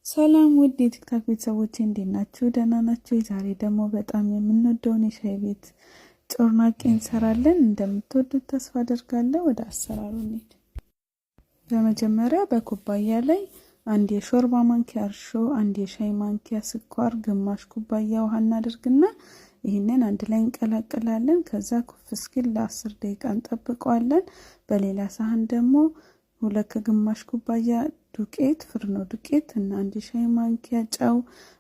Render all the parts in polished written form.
ሰላም ውድ የቲክታክ ቤተሰቦቼ፣ እንዴት ናችሁ? ደህና ናችሁ? ዛሬ ደግሞ በጣም የምንወደውን የሻይ ቤት ጮርናቄ እንሰራለን። እንደምትወዱት ተስፋ አደርጋለሁ። ወደ አሰራሩ እንሂድ። በመጀመሪያ በኩባያ ላይ አንድ የሾርባ ማንኪያ እርሾ፣ አንድ የሻይ ማንኪያ ስኳር፣ ግማሽ ኩባያ ውሃ እናደርግና ይህንን አንድ ላይ እንቀላቅላለን። ከዛ ኩፍ እስኪል ለ10 ደቂቃ እንጠብቀዋለን። በሌላ ሳህን ደግሞ 2.5 ኩባያ ዱቄት፣ ፍርኖ ዱቄት እና አንድ የሻይ ማንኪያ ጨው፣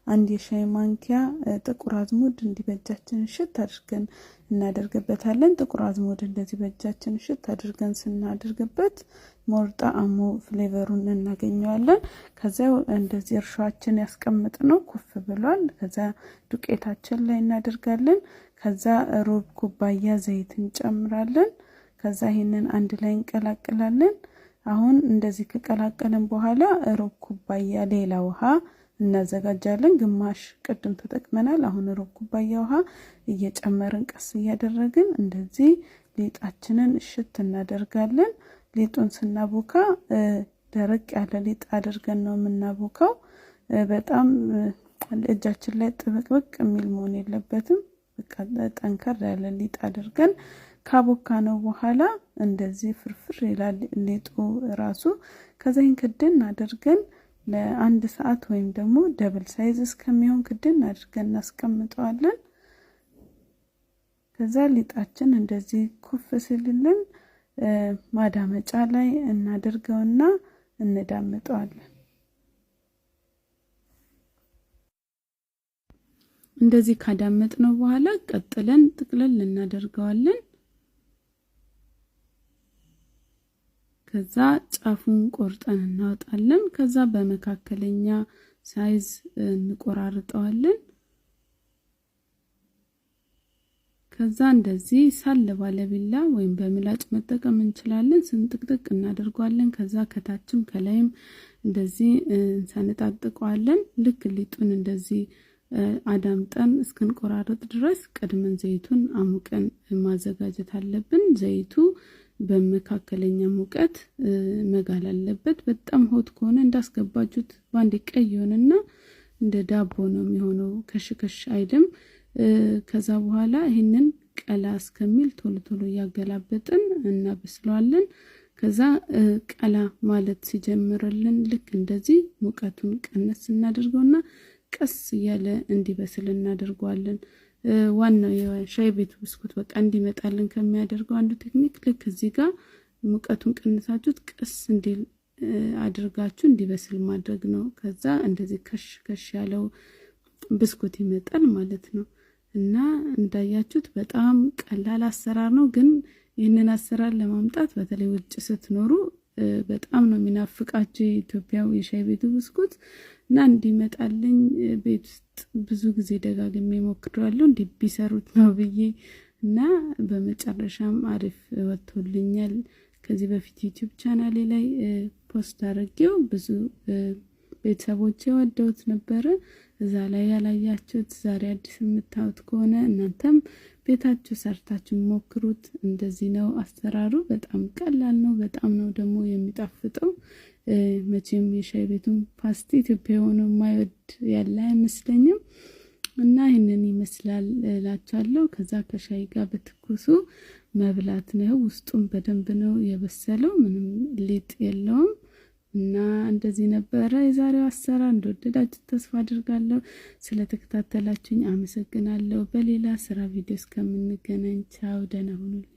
አንድ የሻይ ማንኪያ ጥቁር አዝሙድ እንዲህ በእጃችን እሽት አድርገን እናደርግበታለን። ጥቁር አዝሙድ እንደዚህ በእጃችን እሽት አድርገን ስናደርግበት more ጣዕሙ flavor ኡን እናገኘዋለን። ከዚያ እንደዚህ እርሾአችን ያስቀመጥነው ኩፍ ብሏል። ከዛ ዱቄታችን ላይ እናደርጋለን። ከዛ ሩብ ኩባያ ዘይት እንጨምራለን። ከዛ ይሄንን አንድ ላይ እንቀላቅላለን። አሁን እንደዚህ ከቀላቀልን በኋላ ሩብ ኩባያ ሌላ ውሃ እናዘጋጃለን። ግማሽ ቅድም ተጠቅመናል። አሁን ሩብ ኩባያ ውሃ እየጨመርን ቀስ እያደረግን እንደዚህ ሊጣችንን እሽት እናደርጋለን። ሊጡን ስናቦካ ደረቅ ያለ ሊጥ አድርገን ነው የምናቦካው። በጣም እጃችን ላይ ጥብቅብቅ የሚል መሆን የለበትም። በቃ ጠንከር ያለ ሊጥ አድርገን ካቦካነው በኋላ እንደዚህ ፍርፍር ይላል ሊጡ ራሱ። ከዛ ይህን ክድን አድርገን ለአንድ ሰዓት ወይም ደግሞ double size እስከሚሆን ክድን አድርገን እናስቀምጠዋለን። ከዛ ሊጣችን እንደዚህ ኩፍ ሲልልን ማዳመጫ ላይ እናደርገውና እንዳምጠዋለን። እንደዚህ ካዳመጥነው በኋላ ቀጥለን ጥቅልል እናደርገዋለን። ከዛ ጫፉን ቆርጠን እናወጣለን። ከዛ በመካከለኛ size እንቆራርጠዋለን። ከዛ እንደዚህ ሳል ባለ ቢላ ወይም በምላጭ መጠቀም እንችላለን። ስንጥቅጥቅ እናደርገዋለን። ከዛ ከታችም ከላይም እንደዚህ እንሰነጣጥቀዋለን። ልክ ሊጡን እንደዚህ አዳምጠን እስክንቆራረጥ ድረስ ቀድመን ዘይቱን አሙቀን ማዘጋጀት አለብን። ዘይቱ በመካከለኛ ሙቀት መጋል አለበት። በጣም hot ከሆነ እንዳስገባችሁት በአንድ ቀይ ይሆንና እንደ ዳቦ ነው የሚሆነው፣ ከሽ ከሽ አይልም። ከዛ በኋላ ይህንን ቀላ እስከሚል ቶሎ ቶሎ እያገላበጥን እናበስለዋለን። ከዛ ቀላ ማለት ሲጀምርልን ልክ እንደዚህ ሙቀቱን ቀነስ እናደርገውና ቀስ እያለ እንዲበስል እናደርገዋለን። ዋናው የሻይ ቤቱ ብስኩት በቃ እንዲመጣልን ከሚያደርገው አንዱ ቴክኒክ ልክ እዚህ ጋር ሙቀቱን ቀንሳችሁት ቀስ እንዲል አድርጋችሁ እንዲበስል ማድረግ ነው። ከዛ እንደዚህ ከሽ ከሽ ያለው ብስኩት ይመጣል ማለት ነው። እና እንዳያችሁት በጣም ቀላል አሰራር ነው። ግን ይህንን አሰራር ለማምጣት በተለይ ውጭ ስትኖሩ በጣም ነው የሚናፍቃችሁ የኢትዮጵያው የሻይ ቤቱ ብስኩት። እና እንዲመጣልኝ ቤት ውስጥ ብዙ ጊዜ ደጋግሜ ሞክሬዋለሁ፣ እንዲህ ቢሰሩት ነው ብዬ፣ እና በመጨረሻም አሪፍ ወጥቶልኛል። ከዚህ በፊት ዩቲዩብ ቻናሌ ላይ post አድርጌው ብዙ ቤተሰቦች ወደውት ነበረ። እዛ ላይ ያላያችሁት ዛሬ አዲስ የምታዩት ከሆነ እናንተም ቤታችሁ ሰርታችሁ ሞክሩት። እንደዚህ ነው አሰራሩ። በጣም ቀላል ነው። በጣም ነው ደግሞ የሚጣፍጠው። መቼም የሻይ ቤቱን ፓስቲ ኢትዮጵያ የሆነው የማይወድ ያለ አይመስለኝም። እና ይህንን ይመስላል እላችኋለሁ። ከዛ ከሻይ ጋር በትኩሱ መብላት ነው። ውስጡም በደንብ ነው የበሰለው። ምንም ሊጥ የለውም። እና እንደዚህ ነበረ የዛሬው አሰራር። እንደወደዳችሁ ተስፋ አድርጋለሁ። ስለተከታተላችሁኝ አመሰግናለሁ። በሌላ ስራ ቪዲዮ እስከምንገናኝ ቻው፣ ደህና ሁኑልኝ።